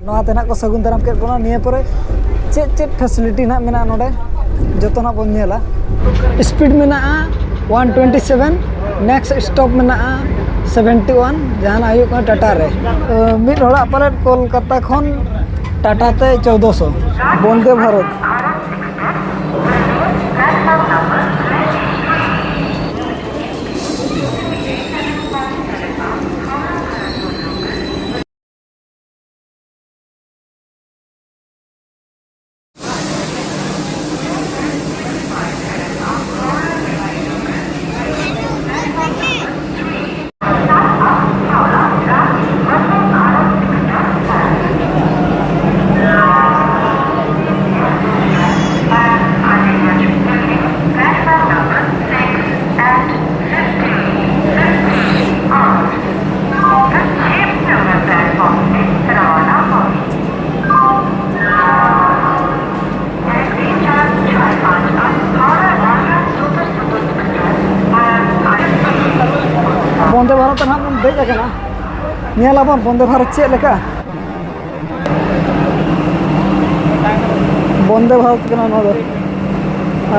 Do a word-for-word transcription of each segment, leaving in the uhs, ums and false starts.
ᱱᱚᱣᱟ ᱛᱮ ᱱᱟᱜ ᱠᱚ ᱥᱟᱹᱜᱩᱱ ᱫᱟᱨᱟᱢ ᱠᱮᱫ ᱵᱚᱱᱟ᱾ ᱱᱤᱭᱟᱹ ᱯᱚᱨᱮ ᱪᱮᱫ ᱪᱮᱫ ᱯᱷᱮᱥᱤᱞᱤᱴᱤ ᱱᱟᱜ ᱢᱮᱱᱟᱜᱼᱟ ᱱᱚᱰᱮ, ᱡᱚᱛᱚ ᱱᱟᱜ ᱵᱚᱱ ᱧᱮᱞᱟ᱾ ᱥᱯᱤᱰ ᱢᱮᱱᱟᱜᱼᱟ one twenty seven, next stop ᱢᱮᱱᱟᱜᱼᱟ ᱥᱮᱵᱷᱮᱱᱴᱤ ᱣᱟᱱ, ᱡᱟᱦᱟᱸ ᱱᱟᱜ ᱦᱩᱭᱩᱜ ᱠᱟᱱᱟ ᱴᱟᱴᱟ ᱨᱮ᱾ ᱢᱤᱫ ᱦᱚᱲᱟᱜ ᱯᱟᱞᱮᱫ ᱠᱳᱞᱠᱟᱛᱟ ᱠᱷᱚᱱ ᱴᱟᱴᱟ ᱛᱮ ᱪᱳᱫᱚᱥᱚ᱾ ᱵᱚᱱᱫᱮ ᱵᱷᱟᱨᱚᱛ᱾ ᱵᱚᱱᱫᱮ ᱵᱷᱟᱨᱚᱛ ᱨᱮ ᱱᱟᱦᱟᱜ ᱵᱚᱱ ᱫᱮᱡ ᱟᱠᱟᱱᱟ᱾ ᱧᱮᱞ ᱟᱵᱚᱱ ᱵᱚᱱᱫᱮ ᱵᱷᱟᱨᱚᱛ ᱪᱮᱫ ᱞᱮᱠᱟ᱾ ᱵᱚᱱᱫᱮ ᱵᱷᱟᱨᱚᱛ ᱠᱟᱱᱟ ᱱᱚᱣᱟ ᱫᱚ᱾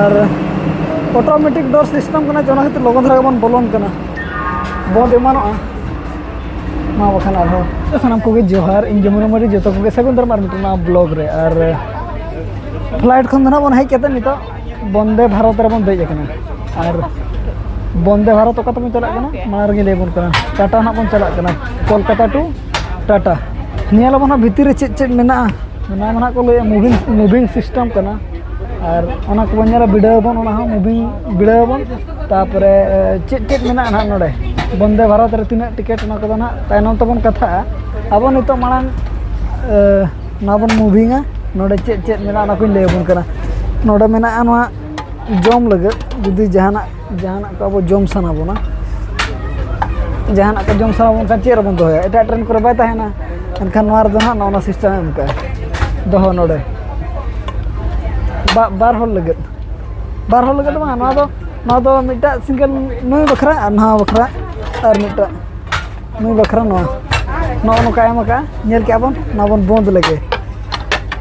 ᱟᱨ ᱚᱴᱳᱢᱮᱴᱤᱠ ᱰᱳᱨ ᱥᱤᱥᱴᱮᱢ ᱠᱟᱱᱟ, ᱚᱱᱟ ᱠᱷᱟᱹᱛᱤᱨ ᱞᱚᱜᱚᱱ ᱫᱷᱟᱨᱟ ᱜᱮᱵᱚᱱ ᱵᱚᱞᱚᱱ ᱠᱟᱱᱟ᱾ ᱵᱚᱱᱫ ᱮᱢᱟᱱᱚᱜᱼᱟ᱾ ᱢᱟ ᱵᱟᱠᱷᱟᱱ ᱟᱨᱦᱚᱸ ᱥᱟᱱᱟᱢ ᱠᱚᱜᱮ ᱡᱚᱦᱟᱨ, ᱤᱧ ᱡᱚᱢᱩᱱᱟ ᱢᱟᱹᱨᱰᱤ, ᱡᱚᱛᱚ ᱠᱚᱜᱮ ᱥᱟᱹᱜᱩᱱ ᱫᱟᱨᱟᱢ ᱟᱨ ᱢᱤᱫᱴᱮᱱ ᱱᱟᱣᱟ ᱵᱞᱚᱜ ᱨᱮ᱾ ᱟᱨ ᱯᱷᱞᱟᱭᱤᱴ ᱠᱷᱚᱱ ᱫᱚ ᱱᱟᱦᱟᱜ ᱵᱚᱱ ᱦᱮᱡ ᱠᱟᱛᱮ ᱱᱤᱛᱚᱜ ᱵᱚᱱᱫᱮ ᱵᱷᱟᱨᱚᱛ ᱨᱮᱵᱚᱱ ᱫᱮᱡ ᱟᱠᱟᱱᱟ᱾ ᱟᱨ ᱵᱚᱱᱫᱮ ᱵᱷᱟᱨᱚᱛ ᱚᱠᱟ ᱛᱮᱵᱚᱱ ᱪᱟᱞᱟᱜ ᱠᱟᱱᱟ, ᱢᱟᱲᱟᱝ ᱨᱮᱜᱮ ᱞᱟᱹᱭ ᱟᱵᱚᱱ ᱠᱟᱱᱟ, ᱴᱟᱴᱟ ᱱᱟᱦᱟᱜ ᱵᱚᱱ ᱪᱟᱞᱟᱜ ᱠᱟᱱᱟ, ᱠᱳᱞᱠᱟᱛᱟ ᱴᱩ ᱴᱟᱴᱟ᱾ ᱧᱮᱞ ᱟᱵᱚᱱ ᱦᱟᱸᱜ ᱵᱷᱤᱛᱤᱨ ᱨᱮ ᱪᱮᱫ ᱪᱮᱫ ᱢᱮᱱᱟᱜᱼᱟ᱾ ᱚᱱᱟ ᱢᱟ ᱱᱟᱦᱟᱜ ᱠᱚ ᱞᱟᱹᱭᱟ ᱢᱩᱵᱷᱤᱝ, ᱢᱩᱵᱷᱤᱝ ᱥᱤᱥᱴᱮᱢ ᱠᱟᱱᱟ᱾ ᱟᱨ ᱚᱱᱟ ᱠᱚᱵᱚᱱ ᱧᱮᱞᱟ, ᱵᱤᱰᱟᱹᱣ ᱟᱵᱚᱱ, ᱚᱱᱟ ᱦᱚᱸ ᱢᱩᱵᱷᱤᱝ ᱵᱤᱰᱟᱹᱣ ᱟᱵᱚᱱ᱾ ᱛᱟᱨᱯᱚᱨᱮ ᱪᱮᱫ ᱪᱮᱫ ᱢᱮᱱᱟᱜᱼᱟ ᱱᱟᱦᱟᱜ ᱱᱚᱰᱮ, ᱵᱚᱱᱫᱮ ᱵᱷᱟᱨᱚᱛ ᱨᱮ ᱛᱤᱱᱟᱹᱜ ᱴᱤᱠᱤᱴ, ᱚᱱᱟ ᱠᱚᱫᱚ ᱱᱟᱦᱟᱜ ᱛᱟᱭᱱᱚᱢ ᱛᱮᱵᱚᱱ ᱠᱟᱛᱷᱟᱜᱼᱟ᱾ ᱟᱵᱚ ᱱᱤᱛᱚᱜ ᱢᱟᱲᱟᱝ ᱱᱚᱣᱟ ᱵᱚᱱ ᱢᱩᱵᱷᱤᱝᱟ᱾ ᱱᱚᱰᱮ ᱪᱮᱫ ᱪᱮᱫ ᱢᱮᱱᱟᱜᱼᱟ, ᱚᱱᱟ ᱠᱚᱧ ᱞᱟᱹᱭ ᱟᱵᱚᱱ ᱠᱟᱱᱟ᱾ ᱱᱚᱰᱮ ᱢᱮᱱᱟᱜᱼᱟ ᱱᱚᱣᱟ ᱡᱚᱢ ᱞᱟᱹᱜᱤᱫ, ᱡᱩᱫᱤ ᱡᱟᱦᱟᱱᱟᱜ ᱡᱟᱦᱟᱱᱟᱜ ᱠᱚ ᱟᱵᱚ ᱡᱚᱢ ᱥᱟᱱᱟ ᱵᱚᱱᱟ, ᱡᱟᱦᱟᱱᱟᱜ ᱠᱚ ᱡᱚᱢ ᱥᱟᱱᱟ ᱵᱚᱱ ᱠᱷᱟᱱ ᱪᱮᱫ ᱨᱮᱵᱚᱱ ᱫᱚᱦᱚᱭᱟ? ᱮᱴᱟᱜ ᱴᱨᱮᱱ ᱠᱚᱨᱮ ᱵᱟᱭ ᱛᱟᱦᱮᱱᱟ᱾ ᱮᱱᱠᱷᱟᱱ ᱱᱚᱣᱟ ᱨᱮᱫᱚ ᱱᱟᱦᱟᱜ ᱱᱚᱜᱼᱚ ᱱᱟ ᱥᱤᱥᱴᱮᱢ ᱮᱢ ᱠᱟᱜᱼᱟ, ᱫᱚᱦᱚ ᱱᱚᱰᱮ᱾ ᱵᱟ-, ᱵᱟᱨ ᱦᱚᱲ ᱞᱟᱹᱜᱤᱫ, ᱵᱟᱨ ᱦᱚᱲ ᱞᱟᱹᱜᱤᱫ ᱫᱚ ᱵᱟᱝ, ᱱᱚᱣᱟ ᱫᱚ, ᱱᱚᱣᱟ ᱫᱚ ᱢᱤᱫᱴᱟᱜ ᱥᱤᱝᱜᱮᱞ ᱱᱩᱭ ᱵᱟᱠᱷᱨᱟ ᱟᱨ ᱱᱚᱣᱟ ᱵᱟᱠᱷᱨᱟ ᱟᱨ ᱢᱤᱫᱴᱟᱜ ᱱᱩᱭ ᱵᱟᱠᱷᱨᱟ ᱱᱚᱣᱟ᱾ ᱱᱚᱜᱼᱚ ᱱᱚᱝᱠᱟ ᱮᱢ ᱟᱠᱟᱫᱼᱟ, ᱧᱮᱞ ᱠᱮᱜᱼᱟ ᱵᱚᱱ, ᱱᱚᱣᱟ ᱵᱚᱱ ᱵᱚᱱᱫ ᱞᱮᱜᱮ᱾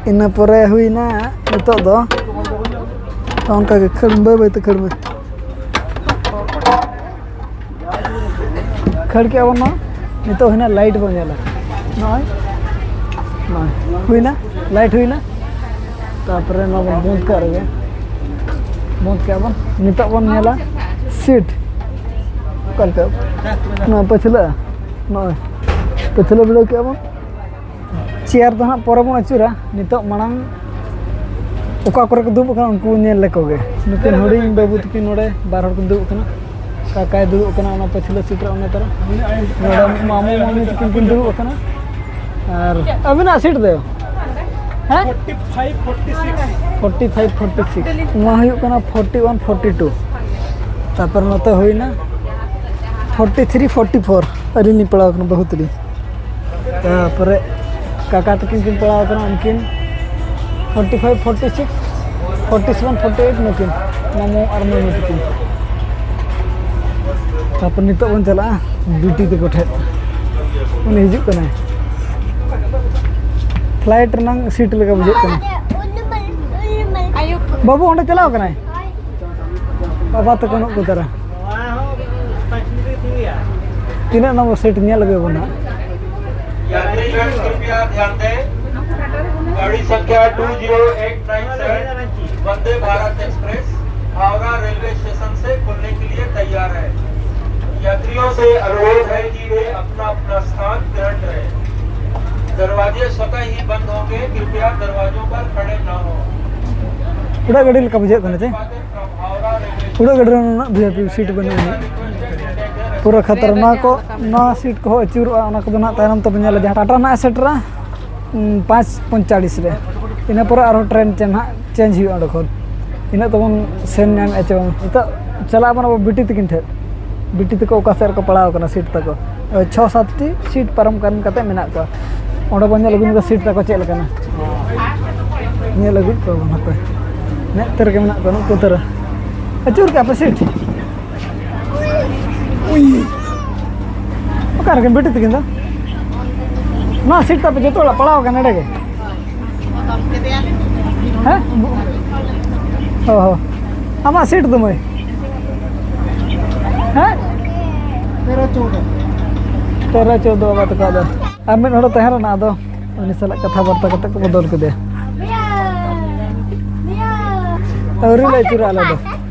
ᱤᱱᱟᱹ ᱯᱚᱨᱮ ᱦᱩᱭᱱᱟ ᱱᱤᱛᱚᱜ ᱫᱚ ᱚᱱᱠᱟ ᱜᱮ ᱠᱷᱟᱹᱲ, ᱵᱟᱹᱭ ᱵᱟᱹᱭ ᱛᱮ ᱠᱷᱟᱹᱲ ᱢᱮ᱾ ᱠᱷᱟᱹᱲ ᱠᱮᱜᱼᱟ ᱵᱚᱱ ᱱᱚᱣᱟ᱾ ᱱᱤᱛᱚᱜ ᱦᱩᱭᱱᱟ ᱞᱟᱭᱤᱴ ᱵᱚᱱ ᱧᱮᱞᱟ᱾ ᱱᱚᱜᱼᱚᱭ, ᱱᱚᱜᱼᱚᱭ ᱦᱩᱭᱱᱟ, ᱞᱟᱭᱤᱴ ᱦᱩᱭᱱᱟ᱾ ᱛᱟᱨᱯᱚᱨᱮ ᱱᱚᱣᱟ ᱵᱚᱱ ᱵᱚᱱᱫ ᱠᱟᱜ ᱨᱮᱜᱮ, ᱵᱚᱱᱫ ᱠᱮᱜᱼᱟ ᱵᱚᱱ᱾ ᱱᱤᱛᱚᱜ ᱵᱚᱱ ᱧᱮᱞᱟ ᱥᱤᱴ ᱚᱠᱟ ᱞᱮᱠᱟ ᱱᱚᱣᱟ ᱯᱟᱹᱪᱷᱞᱟᱹᱜᱼᱟ᱾ ᱱᱚᱜᱼᱚᱭ ᱯᱟᱹᱪᱷᱞᱟᱹ ᱵᱤᱲᱟᱹᱣ ᱠᱮᱜᱼᱟ ᱵᱚᱱ᱾ ᱪᱮᱭᱟᱨ ᱫᱚ ᱦᱟᱸᱜ ᱯᱚᱨᱮ ᱵᱚᱱ ᱟᱹᱪᱩᱨᱟ, ᱱᱤᱛᱚᱜ ᱢᱟᱲᱟᱝ ᱚᱠᱟ ᱠᱚᱨᱮ ᱠᱚ ᱫᱩᱲᱩᱵ ᱟᱠᱟᱱᱟ ᱩᱱᱠᱩ ᱧᱮᱞ ᱞᱮᱠᱚ ᱜᱮ᱾ ᱱᱩᱠᱤᱱ ᱦᱩᱰᱤᱧ ᱵᱟᱹᱵᱩ ᱛᱟᱹᱠᱤᱱ ᱱᱚᱰᱮ ᱵᱟᱨ ᱦᱚᱲ ᱠᱤᱱ ᱫᱩᱲᱩᱵ ᱟᱠᱟᱱᱟ᱾ ᱠᱟᱠᱟᱭ ᱫᱩᱲᱩᱵ ᱟᱠᱟᱱᱟ ᱚᱱᱟ ᱯᱟᱹᱪᱷᱞᱟᱹ ᱥᱤᱴ ᱨᱮ, ᱚᱱᱟ ᱛᱟᱨᱟ᱾ ᱱᱚᱰᱮ ᱢᱟᱢᱩ ᱢᱟᱢᱤ ᱛᱟᱹᱠᱤᱱ ᱠᱤᱱ ᱫᱩᱲᱩᱵ ᱟᱠᱟᱱᱟ᱾ ᱟᱨ ᱟᱹᱵᱤᱱᱟᱜ ᱥᱤᱴ ᱫᱚ? ᱦᱮᱸ? Forty five, forty six. Forty five, forty six. ᱱᱚᱣᱟ ᱦᱩᱭᱩᱜ ᱠᱟᱱᱟ ᱯᱷᱳᱨᱴᱤ ᱣᱟᱱ, ᱯᱷᱳᱨᱴᱤ ᱴᱩ᱾ ᱛᱟᱨᱯᱚᱨ ᱱᱚᱛᱮ ᱦᱩᱭᱱᱟ ᱯᱷᱳᱨᱴᱤ ᱛᱷᱨᱤ, ᱯᱷᱳᱨᱴᱤ ᱯᱷᱳᱨ᱾ ᱟᱹᱞᱤᱧ ᱞᱤᱧ ᱯᱟᱲᱟᱣ ᱠᱟᱱᱟ ᱵᱟᱹᱦᱩ ᱛᱟᱹᱞᱤᱧ᱾ ᱛᱟᱨᱯᱚᱨᱮ ᱠᱟᱠᱟ ᱛᱟᱹᱠᱤᱱ ᱠᱤᱱ ᱯᱟᱲᱟᱣ ᱠᱟᱱᱟ, ᱩᱱᱠᱤᱱ forty five, forty six, forty seven, forty eight, ᱱᱩᱠᱤᱱ ᱢᱟᱢᱚ ᱟᱨ ᱢᱟᱹᱭ ᱛᱟᱹᱠᱤᱱ᱾ ᱛᱟᱨᱯᱚᱨ ᱱᱤᱛᱚᱜ ᱵᱚᱱ ᱪᱟᱞᱟᱜᱼᱟ ᱵᱤᱴᱤ ᱛᱟᱠᱚ ᱴᱷᱮᱱ᱾ ᱩᱱᱤ ᱦᱤᱡᱩᱜ ᱠᱟᱱᱟᱭ᱾ ᱯᱷᱞᱟᱭᱤᱴ ᱨᱮᱱᱟᱝ ᱥᱤᱴ ᱞᱮᱠᱟ ᱵᱩᱡᱷᱟᱹᱜ ᱠᱟᱱᱟ᱾ ᱵᱟᱹᱵᱩ ᱚᱸᱰᱮ ᱪᱟᱞᱟᱣ ᱠᱟᱱᱟᱭ᱾ ᱵᱟᱵᱟ ᱛᱟᱠᱚ ᱱᱩᱜ ᱠᱚ ᱛᱟᱨᱟ᱾ ᱛᱤᱱᱟᱹᱜ ᱱᱚᱢᱵᱚᱨ ᱥᱤᱴ ᱧᱮᱞ ᱟᱹᱜᱩᱭ ᱵᱚᱱ ᱦᱟᱸᱜ᱾ यात्रीगण कृपया ध्यान दें, गाड़ी संख्या two zero eight nine seven Vande Bharat express Howrah railway station से खुलने के लिए तैयार है। यात्रियों से अनुरोध है कि वे अपना अपना स्थान ग्रहण करें। दरवाजे स्वतः ही बंद होंगे, कृपया दरवाजों पर खड़े न हों। ᱩᱰᱟᱹᱜ ᱜᱟᱹᱰᱤ ᱞᱮᱠᱟ ᱵᱩᱡᱷᱟᱹᱜ ᱠᱟᱱᱟ ᱪᱮ? ᱩᱰᱟᱹᱜ ᱜᱟᱹᱰᱤ ᱨᱮ ᱱᱩᱱᱟᱹᱜ ᱵᱷᱤ ᱟᱭ ᱯᱤ ᱥᱤᱴ ᱵᱟᱹᱱᱩᱜ ᱟᱹᱱᱤᱡ᱾ ᱯᱩᱨᱟᱹ ᱠᱷᱟᱛᱟᱨᱱᱟᱠ ᱠᱚ, ᱱᱚᱣᱟ ᱥᱤᱴ ᱠᱚᱦᱚᱸ ᱟᱹᱪᱩᱨᱚᱜᱼᱟ, ᱚᱱᱟ ᱠᱚᱫᱚ ᱱᱟᱦᱟᱜ ᱛᱟᱭᱱᱚᱢ ᱛᱮᱵᱚᱱ ᱧᱮᱞᱟ᱾ ᱡᱟᱦᱟᱸ ᱴᱟᱴᱟ ᱱᱟᱦᱟᱜ ᱮ ᱥᱮᱴᱮᱨᱟ, ᱩᱸ, ᱯᱟᱸᱪ ᱯᱚᱸᱭᱛᱟᱞᱤᱥ ᱨᱮ, ᱤᱱᱟᱹ ᱯᱚᱨᱮ ᱟᱨᱦᱚᱸ ᱴᱨᱮᱱ ᱪᱮ ᱱᱟᱦᱟᱜ ᱪᱮᱧᱡᱽ ᱦᱩᱭᱩᱜᱼᱟ ᱚᱸᱰᱮ ᱠᱷᱚᱱ᱾ ᱤᱱᱟᱹᱜ ᱛᱮᱵᱚᱱ ᱥᱮᱱ ᱧᱟᱢᱮᱫᱼᱟ ᱪᱮ ᱵᱟᱝ? ᱱᱤᱛᱚᱜ ᱪᱟᱞᱟᱜ ᱟᱵᱚᱱ ᱟᱵᱚ ᱵᱤᱴᱤ ᱛᱟᱹᱠᱤᱱ ᱴᱷᱮᱱ᱾ ᱵᱤᱴᱤ ᱛᱟᱠᱚ ᱚᱠᱟ ᱥᱮᱫ ᱨᱮᱠᱚ ᱯᱟᱲᱟᱣ ᱟᱠᱟᱱᱟ ᱥᱤᱴ ᱛᱟᱠᱚ? ᱳᱭ ᱪᱷᱚ ᱥᱟᱛ ᱴᱤ ᱥᱤᱴ ᱯᱟᱨᱚᱢ ᱠᱟᱱ ᱠᱟᱛᱮ ᱢᱮᱱᱟᱜ ᱠᱚᱣᱟ᱾ ᱚᱸᱰᱮ ᱵᱚᱱ ᱧᱮᱞ ᱟᱹᱜᱩ ᱧᱚᱜᱟ ᱥᱤᱴ ᱛᱟᱠᱚ ᱪᱮᱫ ᱞᱮᱠᱟᱱᱟ᱾ ᱧᱮᱞ ᱟᱹᱜᱩᱭᱮᱫ ᱠᱚᱣᱟ ᱵᱚᱱ ᱦᱟᱯᱮ᱾ ᱢᱮᱫ ᱛᱮ ᱨᱮᱜᱮ ᱢᱮᱱᱟᱜ ᱠᱚᱣᱟ ᱱᱩᱠᱩ ᱩᱛᱟᱹᱨᱟ᱾ ᱟᱹᱪᱩᱨ ᱠᱟᱜ ᱯᱮ ᱥᱤᱴ᱾ ᱩᱭ᱾ ᱚᱠᱟ ᱨᱮᱠᱤᱱ ᱵᱤᱴᱤ ᱛᱟᱹᱠᱤᱱ ᱫᱚ? ᱱᱚᱣᱟ ᱥᱤᱴ ᱛᱟᱯᱮ ᱡᱚᱛᱚ ᱦᱚᱲᱟᱜ ᱯᱟᱲᱟᱣ ᱟᱠᱟᱱᱟ ᱱᱚᱰᱮ ᱜᱮ? ᱦᱮᱸ? ᱚ ᱦᱚᱸ᱾ ᱟᱢᱟᱜ ᱥᱤᱴ ᱫᱚ ᱢᱟᱹᱭ? ᱦᱮᱸ? ᱛᱮᱨᱚ ᱪᱳᱫᱽᱫᱚ᱾ ᱛᱮᱨᱚ ᱪᱳᱫᱽᱫᱚ ᱵᱟᱵᱟ ᱛᱟᱠᱚᱣᱟᱜ ᱫᱚ᱾ ᱟᱨ ᱢᱤᱫ ᱦᱚᱲ ᱛᱟᱦᱮᱸ ᱞᱮᱱᱟ, ᱟᱫᱚ ᱩᱱᱤ ᱥᱟᱞᱟᱜ ᱠᱟᱛᱷᱟ ᱵᱟᱨᱛᱟ ᱠᱟᱛᱮ ᱠᱚ ᱵᱚᱫᱚᱞ ᱠᱮᱫᱮᱭᱟ᱾ ᱟᱹᱣᱨᱤ ᱞᱮ ᱟᱹᱪᱩᱨᱟ ᱟᱞᱮ ᱫᱚ᱾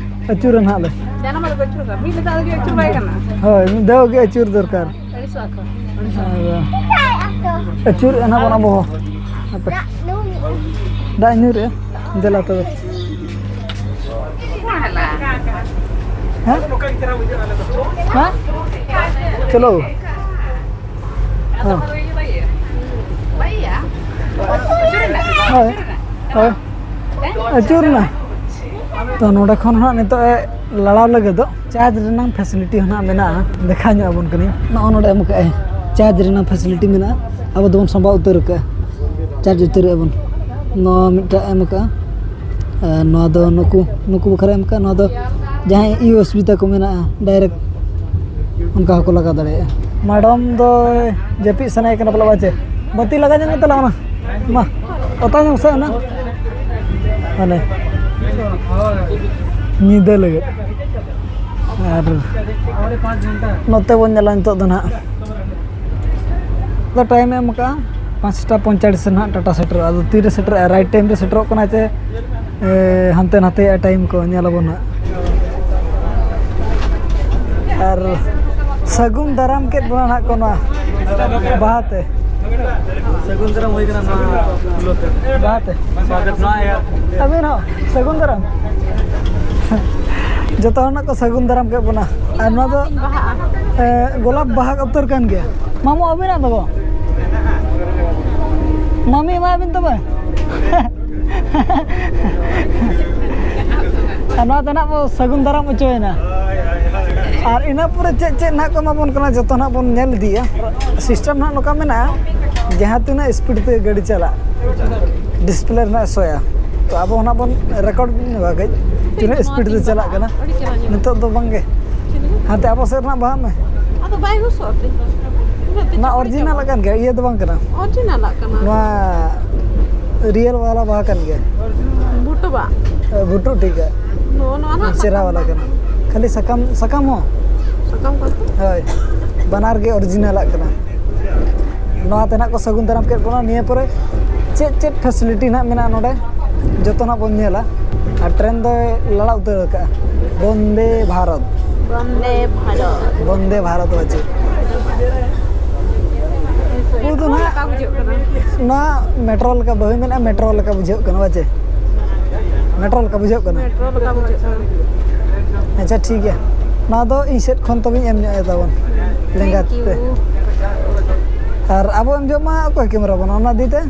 ᱟᱹᱪᱩᱨᱟ ᱱᱟᱦᱟᱜ ᱞᱮ᱾ ᱡᱟᱱᱟᱢ ᱟᱞᱚ ᱯᱮ ᱟᱹᱪᱩᱨᱟ᱾ ᱢᱤᱫ ᱫᱷᱟᱣ ᱜᱮ ᱟᱹᱪᱩᱨ ᱵᱟᱭ ᱜᱟᱱᱚᱜᱼᱟ᱾ ᱦᱳᱭ, ᱢᱤᱫ ᱫᱷᱟᱣ ᱜᱮ ᱟᱹᱪᱩᱨ ᱫᱚᱨᱠᱟᱨ᱾ ᱟᱹᱲᱤᱥᱚᱜ ᱟᱠᱚ᱾ ᱟᱫᱚ ᱟᱹᱪᱩᱨᱮᱜᱼᱟ ᱱᱟᱦᱟᱜ ᱵᱚᱱ ᱟᱵᱚ ᱦᱚᱸ᱾ ᱦᱟᱯᱮ᱾ ᱫᱟᱜ ᱧᱩᱨᱮᱜᱼᱟ᱾ ᱫᱮᱞᱟ ᱛᱚᱵᱮ᱾ ᱦᱮᱸ? ᱦᱮᱸ? ᱪᱚᱞᱚ᱾ ᱦᱮᱸ᱾ ᱦᱳᱭ᱾ ᱦᱳᱭ᱾ ᱟᱹᱪᱩᱨ ᱮᱱᱟ᱾ ᱛᱚ, ᱱᱚᱰᱮ ᱠᱷᱚᱱ ᱦᱟᱸᱜ ᱱᱤᱛᱚᱜ ᱮ ᱞᱟᱲᱟᱣ ᱞᱟᱹᱜᱤᱫᱚᱜ᱾ ᱪᱟᱨᱡᱽ ᱨᱮᱱᱟᱜ ᱯᱷᱮᱥᱤᱞᱤᱴᱤ ᱦᱚᱸ ᱱᱟᱜ ᱢᱮᱱᱟᱜᱼᱟ, ᱫᱮᱠᱷᱟᱣ ᱧᱚᱜ ᱟᱵᱚᱱ ᱠᱟᱹᱱᱟᱹᱧ᱾ ᱱᱚᱜᱼᱚ ᱱᱚᱰᱮ ᱮᱢ ᱠᱟᱜᱼᱟᱭ, ᱪᱟᱨᱡᱽ ᱨᱮᱱᱟᱜ ᱯᱷᱮᱥᱤᱞᱤᱴᱤ ᱢᱮᱱᱟᱜᱼᱟ᱾ ᱟᱵᱚ ᱫᱚᱵᱚᱱ ᱥᱟᱸᱵᱟᱣ ᱩᱛᱟᱹᱨ ᱠᱟᱜᱼᱟ, ᱪᱟᱨᱡᱽ ᱩᱛᱟᱹᱨᱮᱜᱼᱟ ᱵᱚᱱ᱾ ᱱᱚᱣᱟ ᱢᱤᱫᱴᱟᱜ ᱮᱢ ᱠᱟᱜᱼᱟ, ᱟᱨ ᱱᱚᱣᱟ ᱫᱚ ᱱᱩᱠᱩ, ᱱᱩᱠᱩ ᱵᱟᱠᱷᱨᱟ ᱮᱢ ᱠᱟᱜᱼᱟ᱾ ᱱᱚᱣᱟ ᱫᱚ ᱡᱟᱦᱟᱸᱭ ᱤᱭᱩ ᱮᱥ ᱵᱤ ᱛᱟᱠᱚ ᱢᱮᱱᱟᱜᱼᱟ, ᱰᱟᱭᱨᱮᱠᱴ ᱚᱱᱠᱟ ᱦᱚᱸᱠᱚ ᱞᱟᱜᱟᱣ ᱫᱟᱲᱮᱭᱟᱜᱼᱟ᱾ ᱢᱮᱰᱟᱢ ᱫᱚ ᱡᱟᱹᱯᱤᱫ ᱥᱟᱱᱟᱭᱮ ᱠᱟᱱᱟ ᱯᱟᱞᱮ, ᱵᱟᱪᱮ? ᱵᱟᱹᱛᱤ ᱞᱟᱜᱟᱣ ᱧᱚᱜ ᱢᱮ ᱛᱟᱞᱟᱝ ᱚᱱᱟ᱾ ᱢᱟ, ᱚᱛᱟ ᱧᱚᱜ ᱥᱮ ᱚᱱᱟ᱾ ᱦᱟᱱᱮ ᱧᱤᱫᱟᱹ ᱞᱟᱹᱜᱤᱫ᱾ ᱟᱨ ᱱᱚᱛᱮ ᱵᱚᱱ ᱧᱮᱞᱟ ᱱᱤᱛᱚᱜ ᱫᱚ ᱱᱟᱦᱟᱜ᱾ ᱫᱚ ᱴᱟᱭᱤᱢ ᱮ ᱮᱢ ᱠᱟᱜᱼᱟ, ᱯᱟᱸᱪᱴᱟ ᱯᱚᱸᱭᱛᱟᱞᱤᱥ ᱨᱮ ᱱᱟᱦᱟᱜ ᱴᱟᱴᱟ ᱥᱮᱴᱮᱨᱚᱜᱼᱟ᱾ ᱟᱫᱚ ᱛᱤᱨᱮ ᱥᱮᱴᱮᱨᱚᱜᱼᱟ, ᱨᱟᱭᱤᱴ ᱴᱟᱭᱤᱢ ᱨᱮ ᱥᱮᱴᱮᱨᱚᱜ ᱠᱟᱱᱟ ᱪᱮ, ᱮ, ᱦᱟᱱᱛᱮ ᱱᱟᱛᱮᱭᱟᱜ ᱴᱟᱭᱤᱢ ᱠᱚ ᱧᱮᱞ ᱟᱵᱚᱱ ᱱᱟᱦᱟᱜ᱾ ᱟᱨ ᱥᱟᱹᱜᱩᱱ ᱫᱟᱨᱟᱢ ᱠᱮᱫ ᱵᱚᱱᱟ ᱱᱟᱦᱟᱜ ᱠᱚ ᱱᱚᱣᱟ ᱵᱟᱦᱟ ᱛᱮ᱾ ᱥᱟᱹᱜᱩᱱ ᱫᱟᱨᱟᱢ ᱦᱩᱭ ᱠᱟᱱᱟ ᱱᱚᱣᱟ ᱯᱩᱞᱚ ᱛᱮ᱾ ᱵᱟᱦᱟ ᱛᱮ᱾ ᱥᱟᱜᱚᱛ ᱱᱚᱣᱟ ᱮᱭᱟᱨ᱾ ᱟᱹᱵᱤᱱ ᱦᱚᱸ ᱥᱟᱹᱜᱩᱱ ᱫᱟᱨᱟᱢ᱾ ᱡᱚᱛᱚ ᱦᱚᱲ ᱱᱟᱜ ᱠᱚ ᱥᱟᱹᱜᱩᱱ ᱫᱟᱨᱟᱢ ᱠᱮᱫ ᱵᱚᱱᱟ᱾ ᱟᱨ ᱱᱚᱣᱟ ᱫᱚ, ᱮ, ᱜᱳᱞᱟᱯ ᱵᱟᱦᱟ ᱩᱛᱟᱹᱨ ᱠᱟᱱ ᱜᱮᱭᱟ᱾ ᱢᱟᱢᱩ, ᱟᱹᱵᱤᱱᱟᱜ ᱫᱚ ᱜᱚ? ᱢᱟᱢᱤ ᱮᱢᱟᱵᱤᱱ ᱛᱚᱵᱮ᱾ ᱟᱨ ᱱᱚᱣᱟ ᱫᱚ ᱱᱟᱜ ᱵᱚ ᱥᱟᱹᱜᱩᱱ ᱫᱟᱨᱟᱢ ᱦᱚᱪᱚᱭᱮᱱᱟ᱾ ᱟᱨ ᱤᱱᱟᱹ ᱯᱚᱨᱮ ᱪᱮᱫ ᱪᱮᱫ ᱱᱟᱜ ᱠᱚ ᱮᱢᱟ ᱵᱚᱱ ᱠᱟᱱᱟ, ᱡᱚᱛᱚ ᱱᱟᱜ ᱵᱚᱱ ᱧᱮᱞ ᱤᱫᱤᱭᱟ᱾ ᱥᱤᱥᱴᱮᱢ ᱱᱟᱜ ᱱᱚᱝᱠᱟ ᱢᱮᱱᱟᱜᱼᱟ, ᱡᱟᱦᱟᱸ ᱛᱤᱱᱟᱹᱜ ᱥᱯᱤᱰ ᱛᱮ ᱜᱟᱹᱰᱤ ᱪᱟᱞᱟᱜ, ᱰᱤᱥᱯᱞᱮ ᱨᱮᱱᱟᱜ ᱥᱳᱭᱟ᱾ ᱛᱚ ᱟᱵᱚ ᱱᱟᱜ ᱵᱚᱱ ᱨᱮᱠᱚᱨᱰ ᱧᱚᱜᱟ ᱠᱟᱹᱡ, ᱛᱤᱱᱟᱹᱜ ᱥᱯᱤᱰ ᱛᱮ ᱪᱟᱞᱟᱜ ᱠᱟᱱᱟ᱾ ᱱᱤᱛᱚᱜ ᱫᱚ ᱵᱟᱝ ᱜᱮ, ᱦᱟᱱᱛᱮ ᱟᱵᱚ ᱥᱮᱫ ᱨᱮᱱᱟᱜ ᱵᱟᱦᱟᱜ ᱢᱮ᱾ ᱟᱫᱚ ᱵᱟᱭ ᱦᱩᱥᱚᱜᱼᱟ ᱛᱚ᱾ ᱚᱱᱟ ᱚᱨᱤᱡᱤᱱᱟᱞ ᱠᱟᱱ ᱜᱮᱭᱟ, ᱤᱭᱟᱹ ᱫᱚ ᱵᱟᱝ ᱠᱟᱱᱟ᱾ ᱚᱨᱤᱡᱤᱱᱟᱞᱟᱜ ᱠᱟᱱᱟ᱾ ᱱᱚᱣᱟ ᱨᱤᱭᱮᱞ ᱵᱟᱞᱟ ᱵᱟᱦᱟ ᱠᱟᱱ ᱜᱮᱭᱟ᱾ ᱵᱷᱩᱴᱩ ᱵᱟᱜ᱾ ᱮ, ᱵᱷᱩᱴᱩ ᱴᱷᱤᱠ ᱜᱮᱭᱟ᱾ ᱱᱚᱜᱼᱚ ᱱᱚᱣᱟ ᱱᱟᱜ ᱪᱮᱦᱨᱟ ᱵᱟᱞᱟ ᱠᱟᱱᱟ᱾ ᱠᱷᱟᱹᱞᱤ ᱥᱟᱠᱟᱢ, ᱥᱟᱠᱟᱢ ᱦᱚᱸ᱾ ᱥᱟᱠᱟᱢ ᱠᱚ? ᱦᱳᱭ, ᱵᱟᱱᱟᱨ ᱜᱮ ᱚᱨᱤᱡᱤᱱᱟᱞᱟᱜ ᱠᱟᱱᱟ᱾ ᱱᱚᱣᱟ ᱛᱮ ᱱᱟᱜ ᱠᱚ ᱥᱟᱹᱜᱩᱱ ᱫᱟᱨᱟᱢ ᱠᱮᱫ ᱵᱚᱱᱟ᱾ ᱱᱤᱭᱟᱹ ᱯᱚᱨᱮ ᱪᱮᱫ ᱪᱮᱫ ᱯᱷᱮᱥᱤᱞᱤᱴᱤ ᱱᱟᱜ ᱢᱮᱱᱟᱜᱼᱟ ᱱᱚᱰᱮ, ᱡᱚᱛᱚ ᱱᱟᱜ ᱵᱚᱱ ᱧᱮᱞᱟ᱾ ᱟᱨ ᱴᱨᱮᱱ ᱫᱚᱭ ᱞᱟᱲᱟ ᱩᱛᱟᱹᱨ ᱟᱠᱟᱫᱼᱟ᱾ ᱵᱚᱱᱫᱮ ᱵᱷᱟᱨᱚᱛ᱾ ᱵᱚᱱᱫᱮ ᱵᱷᱟᱨᱚᱛ᱾ ᱵᱚᱱᱫᱮ ᱵᱷᱟᱨᱚᱛ ᱵᱟᱪᱮ᱾ ᱩᱱᱠᱩ ᱫᱚ ᱱᱟᱦᱟᱜ ᱞᱮᱠᱟ ᱵᱩᱡᱷᱟᱹᱜ ᱠᱟᱱᱟ᱾ ᱱᱚᱣᱟ ᱢᱮᱴᱨᱳ ᱞᱮᱠᱟ ᱵᱟᱹᱧ ᱢᱮᱱᱟ, ᱢᱮᱴᱨᱳ ᱞᱮᱠᱟ ᱵᱩᱡᱷᱟᱹᱜ ᱠᱟᱱᱟ ᱵᱟᱪᱮ? ᱢᱮᱴᱨᱳ ᱞᱮᱠᱟ ᱵᱩᱡᱷᱟᱹᱜ ᱠᱟᱱᱟ᱾ ᱢᱮᱴᱨᱳ ᱞᱮᱠᱟ ᱵᱩᱡᱷᱟᱹᱜ ᱠᱟᱱᱟ᱾ ᱟᱪᱪᱷᱟ, ᱴᱷᱤᱠ ᱜᱮᱭᱟ, ᱱᱚᱣᱟ ᱫᱚ ᱤᱧ ᱥᱮᱫ ᱠᱷᱚᱱ ᱛᱚᱵᱮᱧ ᱮᱢ ᱧᱚᱜ ᱮᱫᱟ ᱵᱚᱱ ᱞᱮᱸᱜᱟ ᱛᱤ ᱛᱮ᱾ ᱟᱨ ᱟᱵᱚ ᱮᱢ ᱡᱚᱢ ᱢᱟ ᱚᱠᱚᱭ ᱠᱮᱢᱮᱨᱟ ᱵᱚᱱᱟ, ᱚᱱᱟ ᱫᱤ ᱛᱮ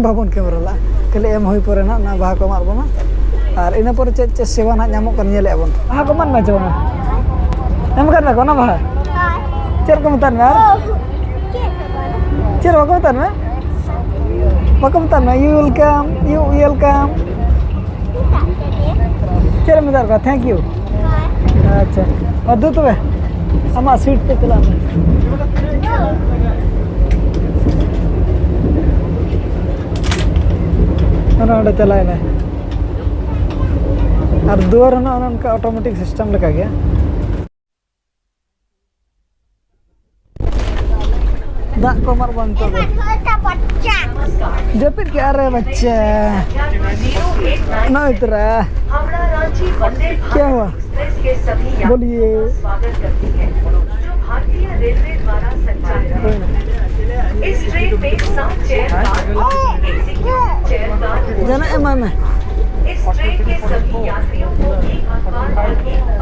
ᱵᱟᱵᱚᱱ ᱠᱮᱢᱮᱨᱟ ᱞᱟᱜᱼᱟ, ᱠᱷᱟᱹᱞᱤ ᱮᱢ ᱦᱩᱭ ᱯᱚᱨᱮ ᱱᱟᱜ ᱚᱱᱟ ᱵᱟᱦᱟ ᱠᱚ ᱮᱢᱟᱜ ᱵᱚᱱᱟ᱾ ᱟᱨ ᱤᱱᱟᱹ ᱯᱚᱨᱮ ᱪᱮᱫ ᱪᱮᱫ ᱥᱮᱵᱟ ᱱᱟᱜ ᱧᱟᱢᱚᱜ ᱠᱟᱱᱟ ᱧᱮᱞᱮᱫᱼᱟ ᱵᱚᱱ᱾ ᱵᱟᱦᱟ ᱠᱚ ᱮᱢᱟᱜ ᱢᱮ ᱪᱮ ᱵᱟᱝᱟ? ᱮᱢ ᱟᱠᱟᱫ ᱢᱮᱭᱟ ᱠᱚ ᱚᱱᱟ ᱵᱟᱦᱟ? ᱪᱮᱫ ᱠᱚ ᱢᱮᱛᱟᱜ ᱢᱮ ᱟᱨ? ᱪᱮᱫ ᱵᱟᱠᱚ ᱢᱮᱛᱟᱜ ᱢᱮ? ᱵᱟᱠᱚ ᱢᱮᱛᱟᱜ ᱢᱮ you welcome, you welcome᱾ ᱪᱮᱫ ᱮᱢ ᱢᱮᱛᱟᱜ ᱠᱚᱣᱟ? Thank you᱾ ᱟᱪᱪᱷᱟ, ᱢᱟ ᱫᱩ ᱛᱚᱵᱮ, ᱟᱢᱟᱜ ᱥᱤᱴ ᱛᱮ ᱪᱟᱞᱟᱜ ᱢᱮ᱾ ᱚᱱᱮ ᱚᱸᱰᱮ ᱪᱟᱞᱟᱣ ᱮᱱᱟᱭ᱾ ᱟᱨ ᱫᱩᱣᱟᱹᱨ ᱦᱚᱸ ᱚᱱᱮ ᱚᱱᱠᱟ ᱚᱴᱳᱢᱮᱴᱤᱠ ᱥᱤᱥᱴᱮᱢ ᱞᱮᱠᱟ ᱜᱮ᱾ ᱫᱟᱜ ᱠᱚ ᱮᱢᱟᱜ ᱵᱚᱱ ᱱᱤᱛᱚᱜ ᱫᱚ᱾ ᱡᱟᱹᱯᱤᱫ ᱠᱮᱜᱼᱟ ᱨᱮ ᱵᱟᱪᱪᱟ᱾ ᱱᱚᱜᱼᱚᱭ ᱛᱚᱨᱟ᱾ ᱠᱮ ᱦᱩᱣᱟ? ᱵᱚᱞᱤᱭᱮ᱾ ᱦᱩᱭᱱᱟ᱾ ᱡᱟᱦᱟᱱᱟᱜ ᱮᱢᱟᱭ ᱢᱮ᱾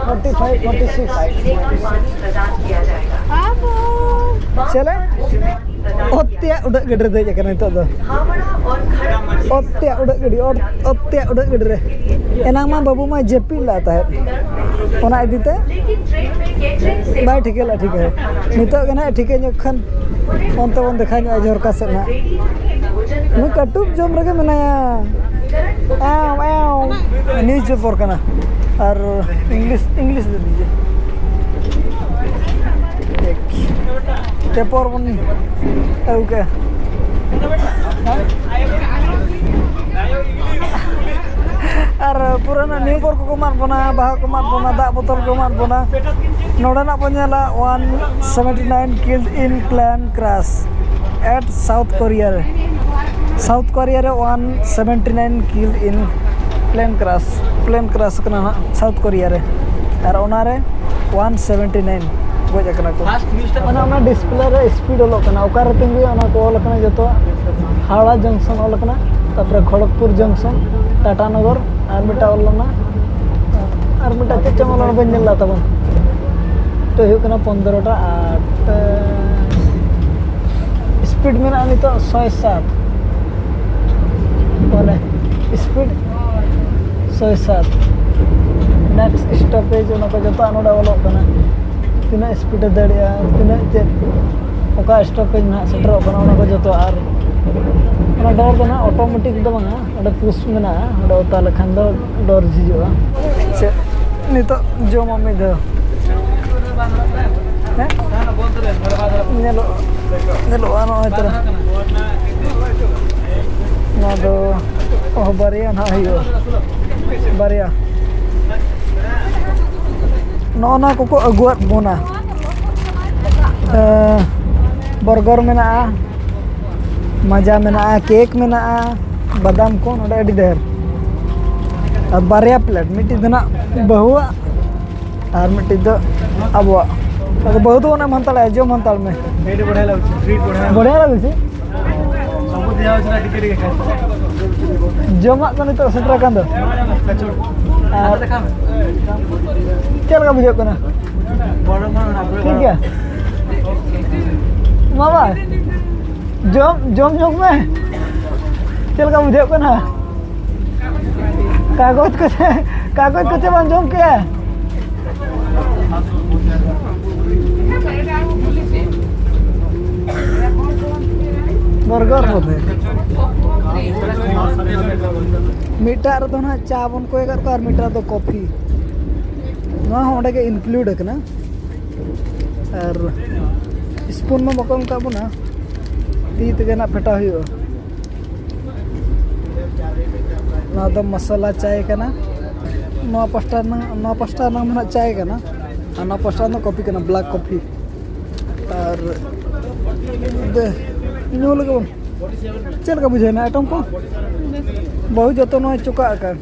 Forty five, forty six. ᱪᱮᱞᱮ? ᱚᱛ ᱛᱮᱭᱟᱜ ᱩᱰᱟᱹᱜ ᱜᱟᱹᱰᱤ ᱨᱮ ᱫᱮᱡ ᱟᱠᱟᱱᱟ ᱱᱤᱛᱚᱜ ᱫᱚ᱾ ᱚᱛ ᱛᱮᱭᱟᱜ ᱩᱰᱟᱹᱜ ᱜᱟᱹᱰᱤ, ᱚᱛ, ᱚᱛ ᱛᱮᱭᱟᱜ ᱩᱰᱟᱹᱜ ᱜᱟᱹᱰᱤ ᱨᱮ᱾ ᱮᱱᱟᱝ ᱢᱟ ᱵᱟᱹᱵᱩ ᱢᱟ ᱡᱟᱹᱯᱤᱫ ᱞᱮᱫ ᱛᱟᱦᱮᱸᱫ᱾ ᱚᱱᱟ ᱤᱫᱤ ᱛᱮ ᱵᱟᱭ ᱴᱷᱤᱠᱟᱹ ᱞᱮᱫᱼᱟ ᱴᱷᱤᱠᱟᱹ᱾ ᱱᱤᱛᱚᱜ ᱜᱮ ᱱᱟᱦᱟᱜ ᱴᱷᱤᱠᱟᱹ ᱧᱚᱜ ᱠᱷᱟᱱ ᱚᱱᱛᱮ ᱵᱚᱱ ᱫᱮᱠᱷᱟᱣ ᱧᱚᱜᱼᱟ ᱡᱷᱚᱨᱠᱟ ᱥᱮᱫ ᱱᱟᱦᱟᱜ᱾ ᱱᱩᱭ ᱠᱟᱹᱴᱩᱵ ᱡᱚᱢ ᱨᱮᱜᱮ ᱢᱮᱱᱟᱭᱟ᱾ ᱟᱣ, ᱟᱣ᱾ ᱱᱤᱭᱩᱡᱽ ᱯᱮᱯᱟᱨ ᱠᱟᱱᱟ᱾ ᱟᱨ ᱤᱝᱞᱤᱥ, ᱤᱝᱞᱤᱥ ᱫᱚ ᱱᱤᱡᱮ᱾ ᱴᱷᱤᱠ᱾ ᱛᱮᱯᱚᱨ ᱵᱚᱱ ᱟᱹᱜᱩ ᱠᱮᱫᱼᱟ᱾ ᱟᱨ ᱯᱩᱨᱟᱹ ᱱᱟ ᱱᱤᱭᱩ ᱵᱚᱨ ᱠᱚᱠᱚ ᱮᱢᱟᱫ ᱵᱚᱱᱟ, ᱵᱟᱦᱟ ᱠᱚ ᱮᱢᱟᱫ ᱵᱚᱱᱟ, ᱫᱟᱜ ᱵᱳᱛᱚᱞ ᱠᱚ ᱮᱢᱟᱫ ᱵᱚᱱᱟ᱾ ᱱᱚᱰᱮᱱᱟᱜ ᱵᱚᱱ ᱧᱮᱞᱟ, one seventy nine killed in plane crash at South Korea ᱨᱮ᱾ South Korea ᱨᱮ one seventy nine killed in plane crash, plane crash ᱠᱟᱱᱟ ᱦᱟᱸᱜ South Korea ᱨᱮ᱾ ᱟᱨ ᱚᱱᱟᱨᱮ one seventy nine ᱜᱚᱡ ᱟᱠᱟᱱᱟ ᱠᱚ᱾ ᱚᱱᱟ, ᱚᱱᱟ ᱰᱤᱥᱯᱞᱮ ᱨᱮ ᱥᱯᱤᱰ ᱚᱞᱚᱜ ᱠᱟᱱᱟ, ᱚᱠᱟᱨᱮ ᱛᱤᱸᱜᱩᱭᱟ ᱚᱱᱟ ᱠᱚ ᱚᱞ ᱟᱠᱟᱱᱟ ᱡᱚᱛᱚᱣᱟᱜ᱾ ᱦᱟᱣᱲᱟ ᱡᱚᱝᱥᱚᱱ ᱚᱞ ᱟᱠᱟᱱᱟ, ᱛᱟᱨᱯᱚᱨᱮ ᱠᱷᱚᱲᱚᱜᱽᱯᱩᱨ ᱡᱚᱝᱥᱚᱱ, ᱴᱟᱴᱟ ᱱᱚᱜᱚᱨ, ᱟᱨ ᱢᱤᱫᱴᱟᱝ ᱚᱞ ᱞᱮᱱᱟ, ᱟᱨ ᱢᱤᱫᱴᱟᱝ ᱪᱮᱫ ᱪᱚᱝ ᱚᱞ ᱞᱮᱱᱟ, ᱵᱟᱹᱧ ᱧᱮᱞ ᱞᱮᱫ ᱛᱟᱵᱚᱱ᱾ ᱱᱤᱛᱚᱜ ᱦᱩᱭᱩᱜ ᱠᱟᱱᱟ ᱯᱚᱱᱫᱽᱨᱚᱴᱟ ᱟᱴ, ᱥᱯᱤᱰ ᱢᱮᱱᱟᱜᱼᱟ ᱱᱤᱛᱚᱜ ᱥᱚᱭ ᱥᱟᱛ᱾ ᱢᱟᱱᱮ ᱥᱯᱤᱰ ᱥᱚᱭ ᱥᱟᱛ᱾ ᱱᱮᱠᱥᱴ ᱥᱴᱚᱯᱮᱡᱽ, ᱚᱱᱟ ᱠᱚ ᱡᱚᱛᱚᱣᱟᱜ ᱱᱚᱰᱮ ᱚᱞᱚᱜ ᱠᱟᱱᱟ, ᱛᱤᱱᱟᱹᱜ ᱥᱯᱤᱰ ᱮ ᱫᱟᱹᱲᱮᱜᱼᱟ, ᱛᱤᱱᱟᱹᱜ ᱪᱮᱫ, ᱚᱠᱟ ᱥᱴᱚᱯᱮᱡᱽ ᱱᱟᱦᱟᱜ ᱥᱮᱴᱮᱨᱚᱜ ᱠᱟᱱᱟ, ᱚᱱᱟ ᱠᱚ ᱡᱚᱛᱚ᱾ ᱟᱨ ᱚᱱᱟ ᱰᱚᱨ ᱫᱚ ᱱᱟᱦᱟᱜ ᱚᱴᱳᱢᱮᱴᱤᱠ ᱫᱚ ᱵᱟᱝᱟ, ᱚᱸᱰᱮ ᱯᱩᱥ ᱢᱮᱱᱟᱜᱼᱟ, ᱚᱸᱰᱮ ᱚᱛᱟ ᱞᱮᱠᱷᱟᱱ ᱫᱚ ᱰᱚᱨ ᱡᱷᱤᱡᱚᱜᱼᱟ᱾ ᱪᱮᱫ ᱱᱤᱛᱚᱜ ᱡᱚᱢᱟᱢ ᱢᱤᱫ ᱫᱷᱟᱣ? ᱦᱮᱸ? ᱧᱮᱞᱚᱜ, ᱧᱮᱞᱚᱜᱼᱟ ᱱᱚᱜᱼᱚᱭ ᱛᱚᱨᱟ᱾ ᱱᱚᱣᱟ ᱫᱚ, ᱚ, ᱵᱟᱨᱭᱟ ᱱᱟᱦᱟᱜ ᱦᱩᱭᱩᱜᱼᱟ, ᱵᱟᱨᱭᱟ᱾ ᱱᱚᱜᱼᱚ ᱱᱚᱣᱟ ᱠᱚᱠᱚ ᱟᱹᱜᱩᱣᱟᱫ ᱵᱚᱱᱟ᱾ ᱮᱸ, ᱵᱚᱨᱜᱚᱨ ᱢᱮᱱᱟᱜᱼᱟ, ᱢᱟᱡᱟ ᱢᱮᱱᱟᱜᱼᱟ, ᱠᱮᱠ ᱢᱮᱱᱟᱜᱼᱟ, ᱵᱟᱫᱟᱢ ᱠᱚ ᱱᱚᱰᱮ ᱟᱹᱰᱤ ᱰᱷᱮᱨ᱾ ᱟᱨ ᱵᱟᱨᱭᱟ ᱯᱞᱮᱴ, ᱢᱤᱫᱴᱤᱡ ᱫᱚ ᱱᱟᱜ ᱵᱟᱹᱦᱩᱣᱟᱜ ᱟᱨ ᱢᱤᱫᱴᱤᱡ ᱫᱚ ᱟᱵᱚᱣᱟᱜ᱾ ᱟᱫᱚ ᱵᱟᱹᱦᱩ ᱫᱚ ᱚᱱᱮᱢ ᱦᱟᱛᱟᱲᱟ, ᱡᱚᱢ ᱦᱟᱛᱟᱲ ᱢᱮ᱾ ଏଇଠି ବଢ଼ିଆ ଲାଗୁଛି, ଟ୍ରିଟ୍ ବଢ଼ିଆ ଲାଗୁଛି। ବଢ଼ିଆ ଲାଗୁଛି। ସବୁ ଦିଆହଉଛି ନା ଟିକେ ଟିକେ ଖାଇବାକୁ। ᱡᱚᱢᱟᱜ ᱠᱚ ᱱᱤᱛᱚᱜ ᱥᱮᱴᱮᱨ ᱟᱠᱟᱱ ᱫᱚ᱾ ᱟᱨ ᱪᱮᱫ ᱞᱮᱠᱟ ᱵᱩᱡᱷᱟᱹᱜ ᱠᱟᱱᱟ? ᱴᱷᱤᱠ ᱜᱮᱭᱟ᱾ ᱢᱟᱢᱟ, ᱡᱚᱢ, ᱡᱚᱢ ᱧᱚᱜ ᱢᱮ᱾ ᱪᱮᱫ ᱞᱮᱠᱟ ᱵᱩᱡᱷᱟᱹᱜ ᱠᱟᱱᱟ? ᱠᱟᱜᱚᱡᱽ ᱠᱚ ᱪᱮ, ᱠᱟᱜᱚᱡᱽ ᱠᱚ ᱪᱮ ᱵᱟᱢ ᱡᱚᱢ ᱠᱮᱜᱼᱟ? ᱵᱚᱨᱜᱟᱨ ᱵᱚᱞᱮ᱾ ᱢᱤᱫᱴᱟᱜ ᱨᱮᱫᱚ ᱱᱟᱦᱟᱜ ᱪᱟ ᱵᱚᱱ ᱠᱚᱭ ᱟᱠᱟᱫ ᱠᱚᱣᱟ ᱟᱨ ᱢᱤᱫᱴᱟᱜ ᱨᱮᱫᱚ ᱠᱚᱯᱷᱤ᱾ ᱱᱚᱣᱟ ᱦᱚᱸ ᱚᱸᱰᱮ ᱜᱮ ᱤᱱᱠᱞᱩᱰ ᱟᱠᱟᱱᱟ᱾ ᱟᱨ ᱥᱯᱩᱱ ᱢᱟ ᱵᱟᱠᱚ ᱮᱢ ᱠᱟᱜ ᱵᱚᱱᱟ, ᱛᱤ ᱛᱮᱜᱮ ᱱᱟᱜ ᱯᱷᱮᱴᱟᱣ ᱦᱩᱭᱩᱜᱼᱟ᱾ ᱱᱚᱣᱟ ᱫᱚ ᱢᱟᱥᱟᱞᱟ ᱪᱟᱭ ᱠᱟᱱᱟ᱾ ᱱᱚᱣᱟ ᱯᱟᱥᱴᱟ ᱨᱮᱱᱟᱜ, ᱱᱚᱣᱟ ᱯᱟᱥᱴᱟ ᱨᱮᱱᱟᱜ ᱢᱟ ᱱᱟᱜ ᱪᱟᱭ ᱠᱟᱱᱟ, ᱟᱨ ᱱᱚᱣᱟ ᱯᱟᱥᱴᱟ ᱨᱮᱱᱟᱜ ᱠᱚᱯᱷᱤ ᱠᱟᱱᱟ, ᱵᱞᱮᱠ ᱠᱚᱯᱷᱤ᱾ ᱟᱨ ᱫᱮ, ᱧᱩ ᱞᱮᱜᱮ ᱵᱚᱱ᱾ ᱪᱮᱫ ᱞᱮᱠᱟ ᱵᱩᱡᱷᱟᱹᱣ ᱮᱱᱟ ᱟᱭᱴᱮᱢ ᱠᱚ? ᱵᱟᱹᱦᱩ ᱡᱚᱛᱚ ᱱᱚᱣᱟ ᱪᱚᱠᱟᱜ ᱟᱠᱟᱱ᱾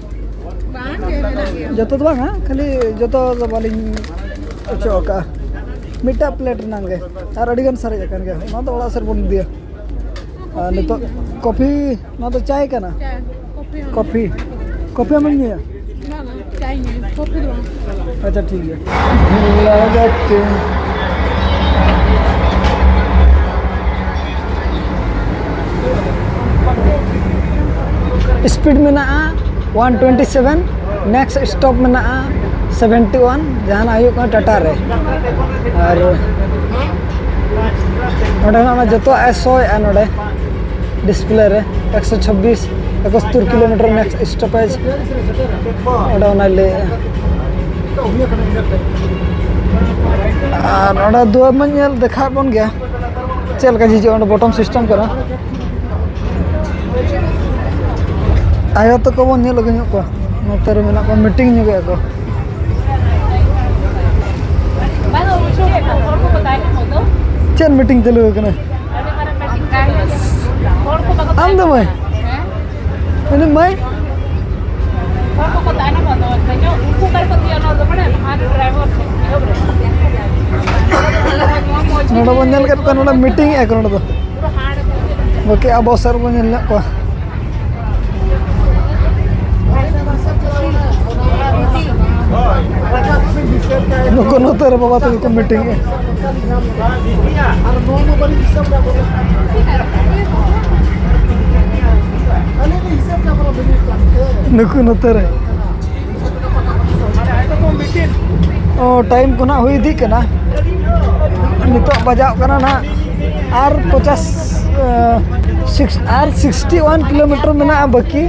ᱵᱟᱝ, ᱰᱷᱮᱨ ᱢᱮᱱᱟᱜ ᱜᱮᱭᱟ᱾ ᱡᱚᱛᱚ ᱫᱚ ᱵᱟᱝᱟ, ᱠᱷᱟᱹᱞᱤ ᱡᱚᱛᱚ ᱫᱚ ᱵᱟᱹᱞᱤᱧ ᱚᱪᱚᱜ ᱟᱠᱟᱫᱼᱟ᱾ ᱢᱤᱫᱴᱟᱜ ᱯᱞᱮᱴ ᱨᱮᱱᱟᱜ ᱜᱮ, ᱟᱨ ᱟᱹᱰᱤ ᱜᱟᱱ ᱥᱟᱨᱮᱡ ᱟᱠᱟᱱ ᱜᱮᱭᱟ, ᱚᱱᱟ ᱫᱚ ᱚᱲᱟᱜ ᱥᱮᱫ ᱵᱚᱱ ᱤᱫᱤᱭᱟ᱾ ᱟᱨ ᱱᱤᱛᱚᱜ ᱠᱚᱯᱷᱤ, ᱱᱚᱣᱟ ᱫᱚ ᱪᱟᱭ ᱠᱟᱱᱟ᱾ ᱪᱟ, ᱠᱚᱯᱷᱤ ᱦᱚᱸ᱾ ᱠᱚᱯᱷᱤ, ᱠᱚᱯᱷᱤ ᱟᱢᱮᱢ ᱧᱩᱭᱟ? ᱵᱟᱝᱟ, ᱪᱟᱭ ᱧᱩ, ᱠᱚᱯᱷᱤ ᱫᱚ ᱵᱟᱝ᱾ ᱟᱪᱪᱷᱟ, ᱴᱷᱤᱠ ᱜᱮᱭᱟ᱾ ᱥᱯᱤᱰ ᱢᱮᱱᱟᱜᱼᱟ one twenty seven, next stop ᱢᱮᱱᱟᱜᱼᱟ seventy one, ᱡᱟᱦᱟᱱᱟᱜ ᱦᱩᱭᱩᱜ ᱠᱟᱱᱟ ᱴᱟᱴᱟ ᱨᱮ᱾ ᱟᱨ ᱱᱚᱰᱮ ᱠᱷᱚᱱᱟᱜ ᱚᱱᱟ ᱡᱚᱛᱚᱣᱟᱜ ᱮ ᱥᱳᱭᱮᱫᱼᱟ ᱱᱚᱰᱮ ᱰᱤᱥᱯᱞᱮ ᱨᱮ, ᱮᱠᱥᱚ ᱪᱷᱟᱵᱵᱤᱥ, ᱮᱠᱟᱛᱛᱳᱨ ᱠᱤᱞᱳᱢᱤᱴᱟᱨ ᱱᱮᱠᱥᱴ ᱥᱴᱚᱯᱮᱡᱽ, ᱚᱸᱰᱮ ᱚᱱᱟᱭ ᱞᱟᱹᱭᱮᱫᱼᱟ᱾ ᱟᱨ ᱚᱸᱰᱮ ᱫᱩᱣᱟᱹᱨ ᱢᱟ ᱧᱮᱞ ᱫᱮᱠᱷᱟᱣ ᱵᱚᱱ ᱜᱮᱭᱟ, ᱪᱮᱫ ᱞᱮᱠᱟ ᱡᱷᱤᱡᱚᱜᱼᱟ, ᱚᱸᱰᱮ ᱵᱚᱴᱚᱢ ᱥᱤᱥᱴᱮᱢ ᱠᱟᱱᱟ᱾ ᱟᱭᱳ ᱛᱟᱠᱚ ᱵᱚᱱ ᱧᱮᱞ ᱟᱹᱜᱩ ᱧᱚᱜ ᱠᱚᱣᱟ, ᱱᱚᱛᱮ ᱨᱮ ᱢᱮᱱᱟᱜ ᱠᱚᱣᱟ, ᱢᱤᱴᱤᱝ ᱧᱚᱜᱮᱫᱼᱟ ᱠᱚ᱾ ᱪᱮᱫ ᱢᱤᱴᱤᱝ ᱪᱟᱹᱞᱩ ᱟᱠᱟᱱᱟ? ᱟᱢ ᱫᱚ ᱢᱟᱹᱭ? ᱩᱱᱤ ᱢᱟᱹᱭ? ᱱᱚᱰᱮ ᱵᱚᱱ ᱧᱮᱞ ᱠᱮᱫ ᱠᱚᱣᱟ, ᱱᱚᱰᱮ ᱢᱤᱴᱤᱝ ᱮᱫᱼᱟ ᱠᱚ ᱱᱚᱰᱮ ᱫᱚ᱾ ᱵᱟᱹᱠᱤ ᱟᱵᱚ ᱥᱮᱫ ᱨᱮᱵᱚᱱ ᱧᱮᱞ ᱧᱚᱜ ᱠᱚᱣᱟ᱾ ᱱᱩᱠᱩ ᱱᱚᱛᱮ ᱨᱮ ᱵᱟᱵᱟ ᱛᱟᱠᱚ ᱠᱚ ᱢᱤᱴᱤᱝ ᱮᱫᱼᱟ᱾ ᱱᱩᱠᱩ ᱱᱚᱛᱮ ᱨᱮ᱾ ᱚ, ᱴᱟᱭᱤᱢ ᱠᱚ ᱱᱟᱜ ᱦᱩᱭ ᱤᱫᱤᱜ ᱠᱟᱱᱟ᱾ ᱱᱤᱛᱚᱜ ᱵᱟᱡᱟᱣ ᱠᱟᱱᱟ ᱱᱟᱜ ᱟᱨ ᱯᱚᱪᱟᱥ, ᱮ, ᱥᱤᱠᱥ, ᱟᱨ ᱥᱤᱠᱥᱴᱤ ᱳᱣᱟᱱ ᱠᱤᱞᱳᱢᱤᱴᱟᱨ ᱢᱮᱱᱟᱜᱼᱟ ᱵᱟᱹᱠᱤ᱾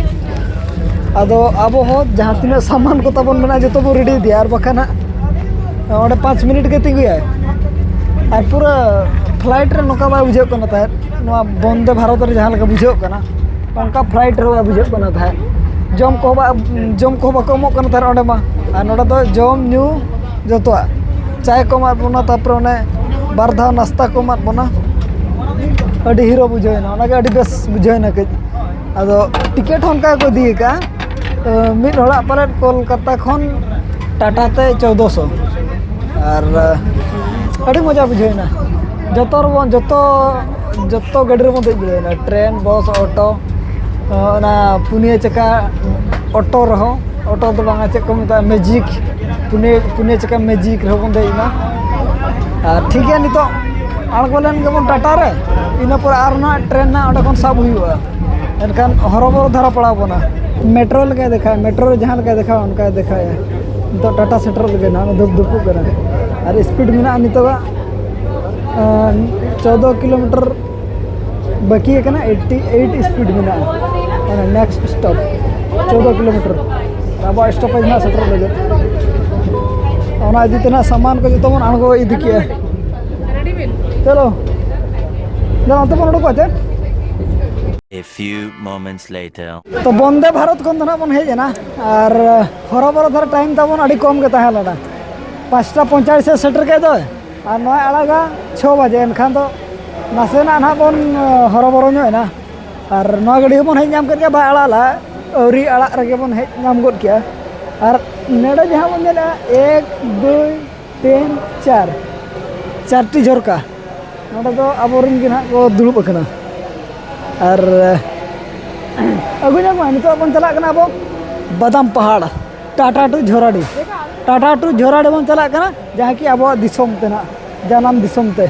ᱟᱫᱚ ᱟᱵᱚ ᱦᱚᱸ ᱡᱟᱦᱟᱸ ᱛᱤᱱᱟᱹᱜ ᱥᱟᱢᱟᱱ ᱠᱚ ᱛᱟᱵᱚᱱ ᱢᱮᱱᱟᱜᱼᱟ, ᱡᱚᱛᱚ ᱵᱚᱱ ᱨᱮᱰᱤ ᱤᱫᱤᱭᱟ, ᱟᱨ ᱵᱟᱠᱷᱟᱱ ᱦᱟᱸᱜ ᱚᱸᱰᱮ ᱯᱟᱸᱪ ᱢᱤᱱᱤᱴ ᱜᱮ ᱛᱤᱸᱜᱩᱭᱟᱭ᱾ ᱟᱨ ᱯᱩᱨᱟᱹ ᱯᱷᱞᱟᱭᱤᱴ ᱨᱮ ᱱᱚᱝᱠᱟ ᱵᱟᱭ ᱵᱩᱡᱷᱟᱹᱜ ᱠᱟᱱᱟ ᱛᱟᱦᱮᱸᱫ, ᱱᱚᱣᱟ ᱵᱚᱱᱫᱮ ᱵᱷᱟᱨᱚᱛ ᱨᱮ ᱡᱟᱦᱟᱸ ᱞᱮᱠᱟ ᱵᱩᱡᱷᱟᱹᱜ ᱠᱟᱱᱟ, ᱚᱱᱠᱟ ᱯᱷᱞᱟᱭᱤᱴ ᱨᱮ ᱵᱟᱭ ᱵᱩᱡᱷᱟᱹᱜ ᱠᱟᱱᱟ ᱛᱟᱦᱮᱸᱫ᱾ ᱡᱚᱢ ᱠᱚᱦᱚᱸ ᱵᱟ ᱡᱚᱢ ᱠᱚᱦᱚᱸ ᱵᱟᱠᱚ ᱮᱢᱚᱜ ᱠᱟᱱᱟ ᱛᱟᱦᱮᱸᱫ ᱚᱸᱰᱮ ᱢᱟ᱾ ᱟᱨ ᱱᱚᱰᱮ ᱫᱚ ᱡᱚᱢ ᱧᱩ ᱡᱚᱛᱚᱣᱟᱜ, ᱪᱟᱭ ᱠᱚ ᱮᱢᱟᱫ ᱵᱚᱱᱟ, ᱛᱟᱨᱯᱚᱨᱮ ᱚᱱᱮ ᱵᱟᱨ ᱫᱷᱟᱣ ᱱᱟᱥᱛᱟ ᱠᱚ ᱮᱢᱟᱫ ᱵᱚᱱᱟ᱾ ᱟᱹᱰᱤ ᱦᱤᱨᱳ ᱵᱩᱡᱷᱟᱹᱣ ᱮᱱᱟ, ᱚᱱᱟᱜᱮ ᱟᱹᱰᱤ ᱵᱮᱥ ᱵᱩᱡᱷᱟᱹᱣ ᱮᱱᱟ ᱠᱟᱹᱡ᱾ ᱟᱫᱚ ᱴᱤᱠᱤᱴ ᱦᱚᱸ ᱚᱱᱠᱟ ᱜᱮᱠᱚ ᱤᱫᱤ ᱟᱠᱟᱫᱼᱟ᱾ ᱢᱤᱫ ᱦᱚᱲᱟᱜ ᱯᱟᱞᱮᱫ ᱠᱳᱞᱠᱟᱛᱟ ᱠᱷᱚᱱ ᱴᱟᱴᱟ ᱛᱮ ᱪᱳᱫᱽᱫᱳᱥᱚ᱾ ᱟᱨ ᱟᱹᱰᱤ ᱢᱚᱡᱟ ᱵᱩᱡᱷᱟᱹᱣ ᱮᱱᱟ᱾ ᱡᱚᱛᱚ ᱨᱮᱵᱚᱱ ᱡᱚᱛᱚ ᱡᱚᱛᱚ ᱜᱟᱹᱰᱤ ᱨᱮᱵᱚᱱ ᱫᱮᱡ ᱵᱩᱡᱷᱟᱹᱣ ᱮᱱᱟ, ᱴᱨᱮᱱ, ᱵᱚᱥ, ᱚᱴᱳ, ᱚᱱᱟ ᱯᱩᱱᱭᱟᱹ ᱪᱟᱠᱟ ᱚᱴᱳ ᱨᱮᱦᱚᱸ, ᱚᱴᱳ ᱫᱚ ᱵᱟᱝᱟ, ᱪᱮᱫ ᱠᱚ ᱢᱮᱛᱟᱜᱼᱟ, ᱢᱮᱡᱤᱠ, ᱯᱩᱱᱭᱟᱹ ᱯᱩᱱᱭᱟᱹ ᱪᱟᱠᱟ ᱢᱮᱡᱤᱠ ᱨᱮᱦᱚᱸ ᱵᱚᱱ ᱫᱮᱡ ᱮᱱᱟ᱾ ᱟᱨ ᱴᱷᱤᱠ ᱜᱮᱭᱟ, ᱱᱤᱛᱚᱜ ᱟᱬᱜᱚ ᱞᱮᱱ ᱜᱮᱵᱚᱱ ᱴᱟᱴᱟ ᱨᱮ, ᱤᱱᱟᱹ ᱯᱚᱨᱮ ᱟᱨ ᱚᱱᱟ ᱴᱨᱮᱱ ᱱᱟᱜ ᱚᱸᱰᱮ ᱠᱷᱚᱱ ᱥᱟᱵ ᱦᱩᱭᱩᱜᱼᱟ᱾ ᱮᱱᱠᱷᱟᱱ ᱦᱚᱨᱚᱵᱚᱨᱚ ᱫᱷᱟᱨᱟ ᱯᱟᱲᱟᱣ ᱵᱚᱱᱟ᱾ ᱢᱮᱴᱨᱳ ᱞᱮᱠᱟᱭ ᱫᱮᱠᱷᱟᱣᱟ, ᱢᱮᱴᱨᱳ ᱨᱮ ᱡᱟᱦᱟᱸ ᱞᱮᱠᱟᱭ ᱫᱮᱠᱷᱟᱣᱟ ᱚᱱᱠᱟᱭ ᱫᱮᱠᱷᱟᱣᱮᱫᱼᱟ᱾ ᱱᱤᱛᱚᱜ ᱴᱟᱴᱟ ᱥᱮᱴᱮᱨᱚᱜ ᱞᱟᱹᱜᱤᱫ ᱱᱟᱦᱟᱜ ᱫᱷᱩᱯ ᱫᱷᱩᱯᱩᱜ ᱠᱟᱱᱟ᱾ ᱟᱨ ᱥᱯᱤᱰ ᱢᱮᱱᱟᱜᱼᱟ ᱱᱤᱛᱚᱜᱟᱜ ᱪᱳᱫᱽᱫᱳ ᱠᱤᱞᱳᱢᱤᱴᱟᱨ ᱵᱟᱹᱠᱤ ᱟᱠᱟᱱᱟ, ᱮᱭᱤᱴᱴᱤ ᱮᱭᱤᱴ ᱥᱯᱤᱰ ᱢᱮᱱᱟᱜᱼᱟ᱾ ᱢᱟᱱᱮ ᱱᱮᱠᱥᱴ ᱥᱴᱚᱯ ᱪᱳᱫᱽᱫᱳ ᱠᱤᱞᱳᱢᱤᱴᱟᱨ, ᱟᱵᱚᱣᱟᱜ ᱥᱴᱚᱯᱮᱡᱽ ᱱᱟᱦᱟᱜ ᱥᱮᱴᱮᱨᱚᱜ ᱞᱟᱹᱜᱤᱫ᱾ ᱚᱱᱟ ᱤᱫᱤ ᱛᱮ ᱱᱟᱦᱟᱜ ᱥᱟᱢᱟᱱ ᱠᱚ ᱡᱚᱛᱚ ᱵᱚᱱ ᱟᱬᱜᱚ ᱤᱫᱤ ᱠᱮᱜᱼᱟ᱾ ᱪᱚᱞᱚ, ᱫᱮᱞᱟ ᱚᱱᱛᱮ ᱵᱚᱱ ᱩᱰᱩᱠᱚᱜᱼᱟ ᱪᱮ? A few moments later. ᱛᱚ ᱵᱚᱱᱫᱮ ᱵᱷᱟᱨᱚᱛ ᱠᱷᱚᱱ ᱫᱚ ᱱᱟᱦᱟᱜ ᱵᱚᱱ ᱦᱮᱡ ᱮᱱᱟ, ᱟᱨ ᱦᱚᱨᱚᱵᱚᱨᱚ ᱫᱷᱟᱨᱟ ᱴᱟᱭᱤᱢ ᱛᱟᱵᱚᱱ ᱟᱹᱰᱤ ᱠᱚᱢ ᱜᱮ ᱛᱟᱦᱮᱸ ᱞᱮᱱᱟ᱾ ᱯᱟᱸᱪᱴᱟ ᱯᱚᱧᱪᱟᱥ ᱮ ᱥᱮᱴᱮᱨ ᱠᱮᱫ ᱫᱚᱭ, ᱟᱨ ᱱᱚᱣᱟᱭ ᱟᱲᱟᱜᱟ ᱪᱷᱚ ᱵᱟᱡᱮ, ᱮᱱᱠᱷᱟᱱ ᱫᱚ ᱱᱟᱥᱮᱱᱟᱜ ᱱᱟᱦᱟᱜ ᱵᱚᱱ ᱦᱚᱨᱚᱵᱚᱨᱚ ᱧᱚᱜ ᱮᱱᱟ᱾ ᱟᱨ ᱱᱚᱣᱟ ᱜᱟᱹᱰᱤ ᱦᱚᱸᱵᱚᱱ ᱦᱮᱡ ᱧᱟᱢ ᱠᱮᱫ ᱜᱮᱭᱟ, ᱵᱟᱭ ᱟᱲᱟᱜ ᱞᱟᱜᱼᱟ, ᱟᱹᱣᱨᱤ ᱟᱲᱟᱜ ᱨᱮᱜᱮ ᱵᱚᱱ ᱦᱮᱡ ᱧᱟᱢ ᱜᱚᱫ ᱠᱮᱜᱼᱟ᱾ ᱟᱨ ᱱᱚᱰᱮ ᱡᱟᱦᱟᱸ ᱵᱚᱱ ᱧᱮᱞᱮᱜᱼᱟ, ᱮᱠ, ᱫᱩᱭ, ᱛᱤᱱ, ᱪᱟᱨ, ᱪᱟᱨᱴᱤ ᱡᱷᱚᱨᱠᱟ, ᱱᱚᱰᱮ ᱫᱚ ᱟᱵᱚᱨᱮᱱ ᱜᱮ ᱱᱟᱦᱟᱜ ᱠᱚ ᱫᱩᱲᱩᱵ ᱟᱠᱟᱱᱟ᱾ ᱟᱨ ᱟᱹᱜᱩ ᱧᱟᱢᱚᱜᱼᱟ᱾ ᱱᱤᱛᱚᱜ ᱵᱚᱱ ᱪᱟᱞᱟᱜ ᱠᱟᱱᱟ ᱟᱵᱚ ᱵᱟᱫᱟᱢ ᱯᱟᱦᱟᱲ, ᱴᱟᱴᱟ ᱴᱩ ᱡᱷᱚᱨᱟᱰᱤ᱾ ᱴᱟᱴᱟ ᱴᱩ ᱡᱷᱚᱨᱟᱰᱤ ᱵᱚᱱ ᱪᱟᱞᱟᱜ ᱠᱟᱱᱟ, ᱡᱟᱦᱟᱸ ᱠᱤ ᱟᱵᱚᱣᱟᱜ ᱫᱤᱥᱚᱢ ᱛᱮ ᱱᱟᱦᱟᱜ, ᱡᱟᱱᱟᱢ ᱫᱤᱥᱚᱢ ᱛᱮ᱾